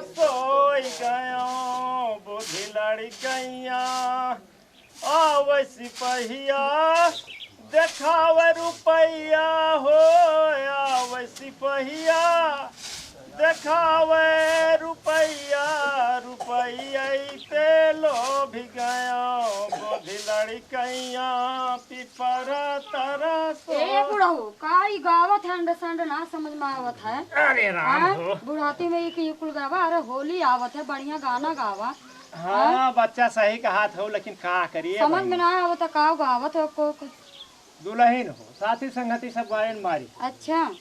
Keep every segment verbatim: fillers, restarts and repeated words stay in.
सोई गयो बुद्धि लड़कैया, आवे सिपहिया देखावे रुपैया हो, आवे सिपहिया देखावे रुपैया, रुपैया पे लोभ गयो बुद्धि लड़कैया, पिपरा तरा सो। ए बुढ़ऊ, का ई गावत है अंड संड ना समझ में आवत है? अरे राम हाँ? हो। बुढ़ाती में ई, ई कुल गावा, अरे होली आवत है, बढ़िया गाना गावा। हाँ, हाँ? बच्चा सही कहत हो, लेकिन का करिए समझ भाई? में ना आवत है, का गावत हो को, को? दुलहिन हो, साथी संगति सब गायन मारी। अच्छा।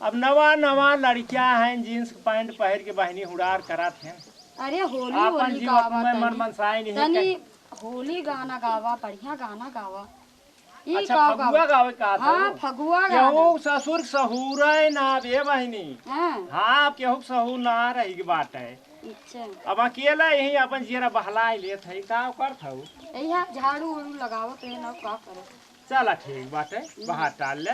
अब नवा नवा लड़कियां हैं, जींस पैंट पहिर के बहिनी हुड़ार करत हैं। अरे होली, आपन होली जीव गावा में मन तनी। मनसाई नहीं तनी कर- होली गाना गावा, बढ़िया गाना गावा। ई अच्छा, का फगुआ गावा? गावे का हाँ, तो? फगुआ गाना। केहू ससुर सहूरे ना बे बहिनी। हाँ। हाँ, केहू सहूर ना रही के बात है। अच्छा। अब अकेला यही अपन जियरा बहलाए लेत है, का करत हऊ? यही झाड़ू उड़ू लगावत है ना, का करत? चला ठीक बाटे, बाहर टाल ले।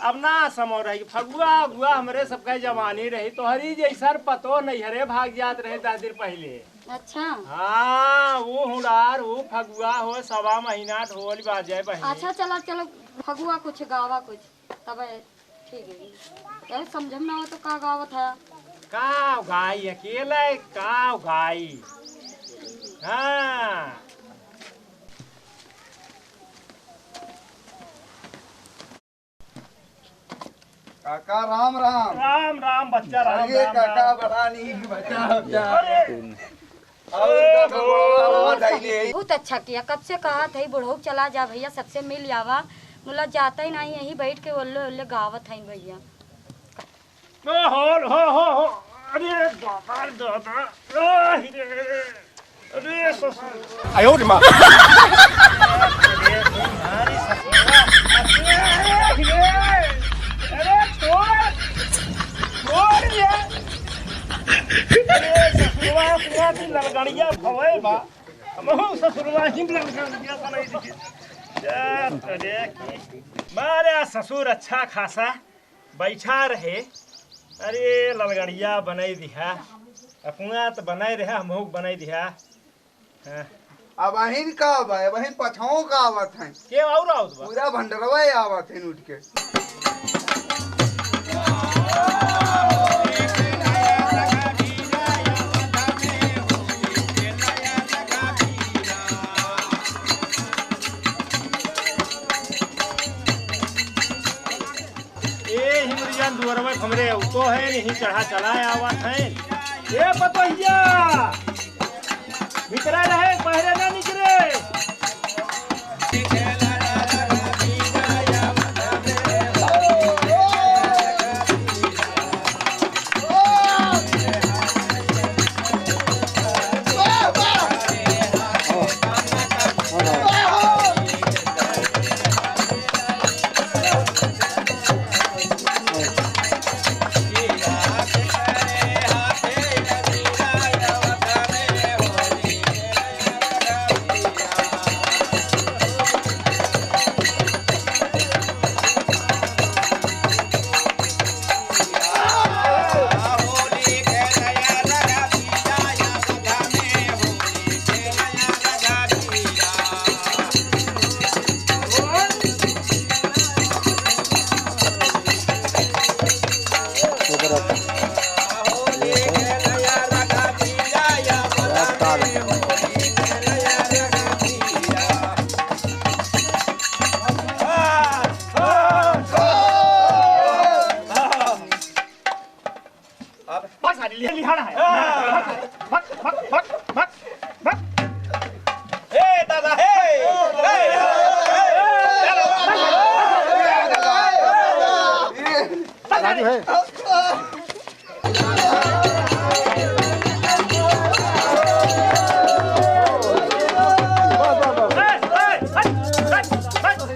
अब ना समो रही, फगुआ अगुआ हमरे सबके जवानी रही, तोहरी जैसन पतो नैहरे भाग जात रहे दस दिन पहिले। अच्छा। हाँ, वो हुड़ार, वो फगुआ हो, सवा महीना ढोल बाजे बहिनी। अच्छा, चला, चलो, फगुआ कुछ गावा कुछ, तब ठीक है। यार, समझ में ना हो तो का गावत है? का गाई अकेला, का गाई? हाँ। काका, राम राम। राम राम बच्चा, राम अरे राम, काका, राम। बड़ा नीक बच्चा, बच्चा। अरे। और काका, बड़ा, बड़ा बधाई दे। बहुत अच्छा किया, कब से कहा था बुढ़ऊ चला जा भैया, सबसे मिल आवा, मुला जाता ही नहीं, यहीं बैठ के ओल्ले ओल्ले गावत है भैया। ओ हो, हो, हो, हो। अरे दादा, दादा। आहि रे। अरे ससुर। आयो रे माँ। अरे तुम्हारी ससुर। अरे, अरे छोड़। छोड़ ये। अरे ससुरवा, अपना भी लड़गड़िया भवे बा। हमहू ससुरवा ही लड़गड़िया बनाई दी। अरे की। मारे ससुर अच्छा खासा बैठा रहे। अरे ललगड़िया बनाई दिहा, अपना त बनाई रहे, हमहू बनाई दिहा। हाँ। अब अहिन का बा, अब अहिन पछाओ का आवत हैं। के और आवत बा? पूरा भंडरवा आवत हैं उठ के। ए हिमरिया दुअरवा हमरे उतो है, यहीं चढ़ा चला आवत हैं। ए पतोहिया, भीतरा रहे, बाहरे ना निकरे। अब भाग सारी, ले लिहाड़ा है। हाँ। भाग, भाग, भाग, भाग, भाग। ए दादा, हे, हे, हे। राजू है। ए, ए, हट, हट, हट।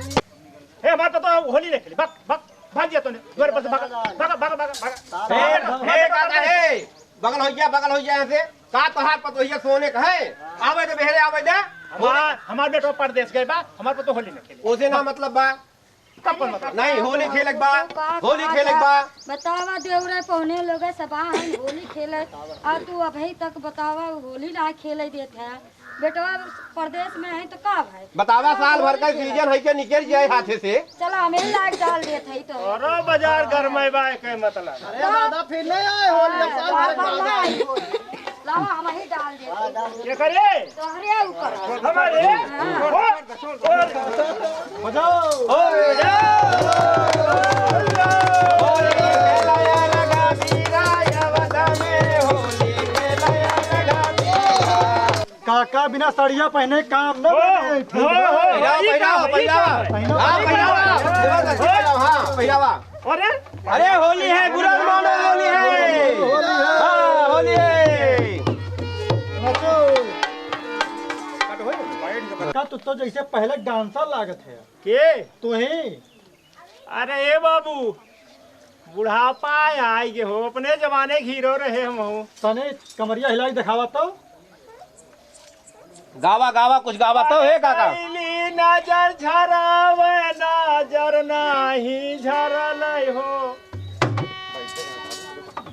ए, हमार पतोह होली नहीं खेली। भाग, भाग, भाग जा तोने। द्वार पर से भाग, भाग, भाग, भाग, भाग। ए, ए, दादा, ए, बगल हो जा, बगल हो जा यहाँ से। का तोहार पतोहिया सोने का है? आवे दे, बहरे आवे दे। हमार, हमार बेटवा परदेस गए बा, हमार पतोह होली नहीं खेली। ओसे ना मतलब बा। नहीं, होली खेलक बा, का, होली का, खेलक का? बा। बतावा देवरे पहुने लोग सब हम होली खेले, आ तू अभी तक बतावा होली ना खेले देत है। बेटवा परदेश में है तो का भाई? बतावा, साल भर का सीजन है के निकल जाए हाथे से। चला, हमें लाग डाल देत है तो। अरे बाजार गरमाए बा के मतलब। अरे दादा, फिर नहीं आए होली, अब साल भर बाद आए। लावा, हम ही डाल देत है। के करे? तोहरे ऊपर। हमारे? हाँ। ओ, ओ। बजाओ। होली खेला लगा बीरा, या बदा में होली खेला लगा बीरा। काका बिना सड़िया पहने काम न ओ, बने। ओ, ओ, पहिरावा, ई का, पहिरावा, ई का? पहिरावा। पहिरावा। हाँ, पहिरावा। जबरदस्ती पहिरावा, हाँ, पहिरावा। अरे? अरे, होली है, बुरा न मानो, होली है। होली है। हाँ, होली है। नाचो। का तू तो जैसे पहले डांसर लागत है। के? तू ही। अरे ए बाबू, बुढ़ापा आइ गे हो, अपने जमाने के हीरो रहे हम हो। तने कमरिया हिला के देखावा तो। गावा, गावा, कुछ गावा तो, हे काका। पहली नजर झरावे, नजर नाही झरलै हो।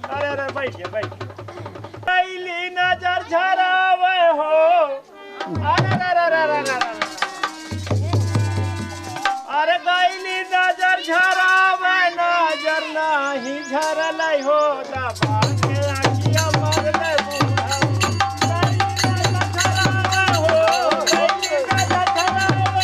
अरे, अरे, बैठ गया, बैठ गया। पहली नजर झरावे हो। अरे, अरे, अरे। अरे, गइली नजर झरावे, नजर नाही झरलै हो, दबा के आँखिया मारलै बुढ़ऊ। गइली नजर झरावे हो, गइली नजर झरावे,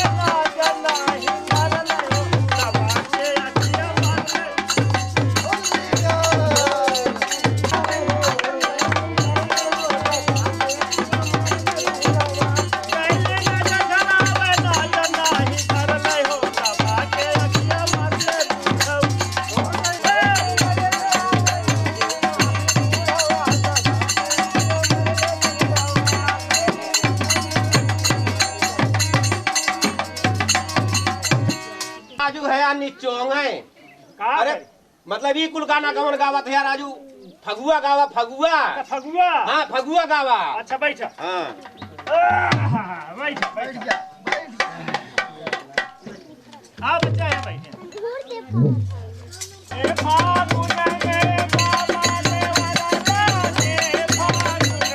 नजर नाही झरलै हो, दबा के आँखिया मारलै। राजू है यार, निचोंग है। का अरे, करे? मतलब, ई कुल गाना कवन गावत है यार, राजू? फगुआ गावा, फगुआ। अच्छा, फगुआ। हाँ, फगुआ गावा। अच्छा, बैठ। हाँ। आहा, बैठ, बैठ। बैठ जा, बैठ जा। हाँ, बच्चा है, बैठ। ए फागुन में बाबा देवरा लागे, फागुन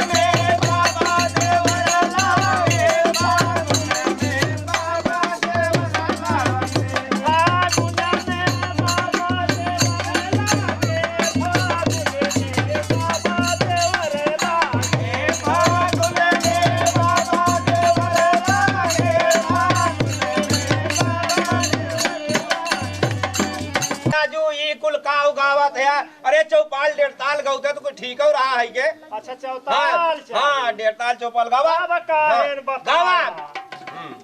में बाबा देवरा लागे। राजू, ई कुल काऊ गावत है? अरे, चौपाल डेढ़ ताल गौते तो कुछ ठीक हो रहा है के? अच्छा, चौताल हाँ, चल। हाँ, डेढ़ ताल चौपाल गावा। अब का हाँ, हेर बता। गावा। हम्म।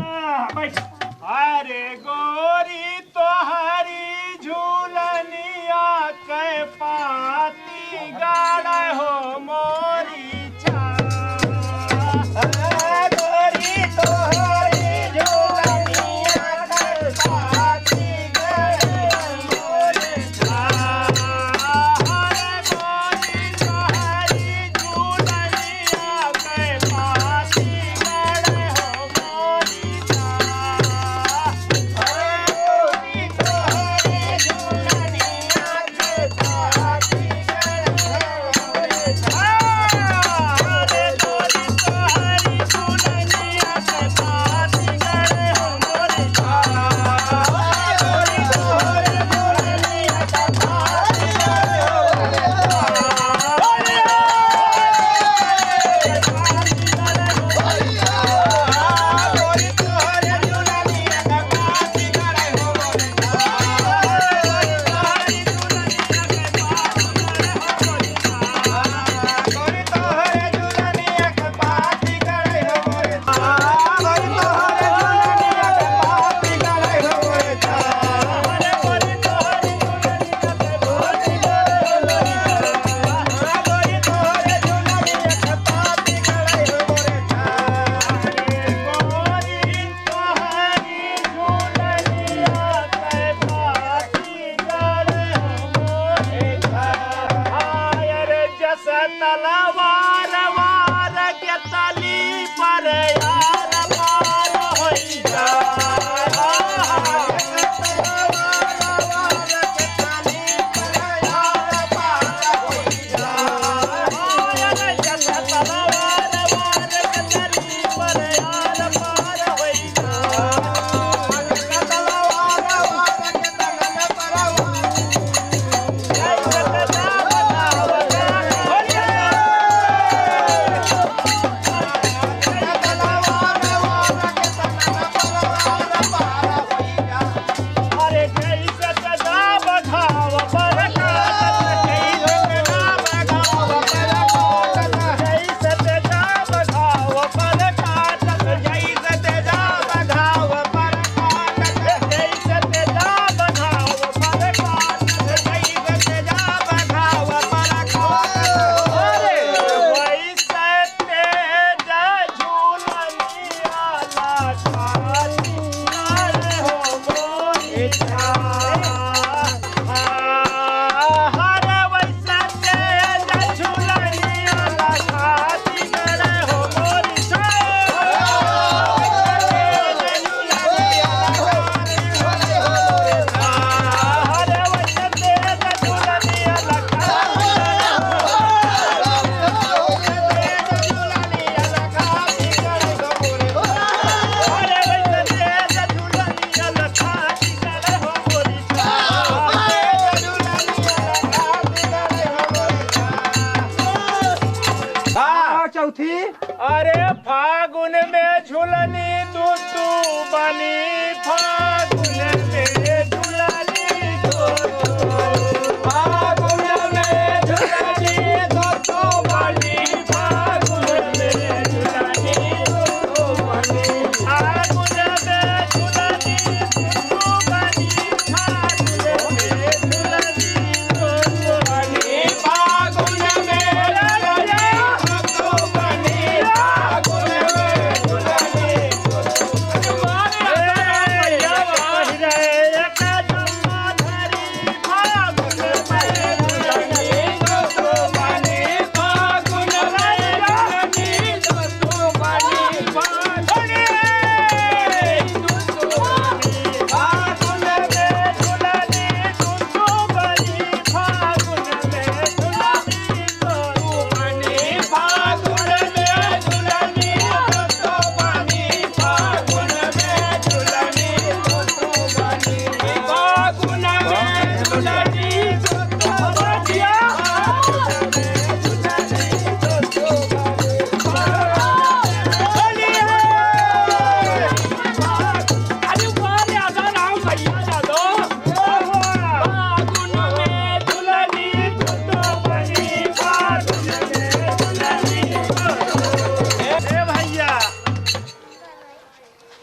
आह, बैठ। अरे गोरी तोहरी झूलनिया के पाती गाड़ हो मोरी छा। अरे गोरी तोहरी झूलनिया के पाती गाड़ हो मोरी छा। अरे गोरी तोहरी झूलनिया के पाती गाड़ हो मोरी छा। अरे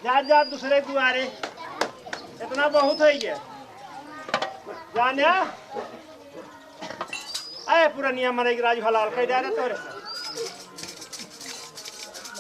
जा, जा दूसरे दुआरे, इतना बहुत है ये। जाने, अरे पुरनिया मनई के राजू हलाल कह दे रे तोरे।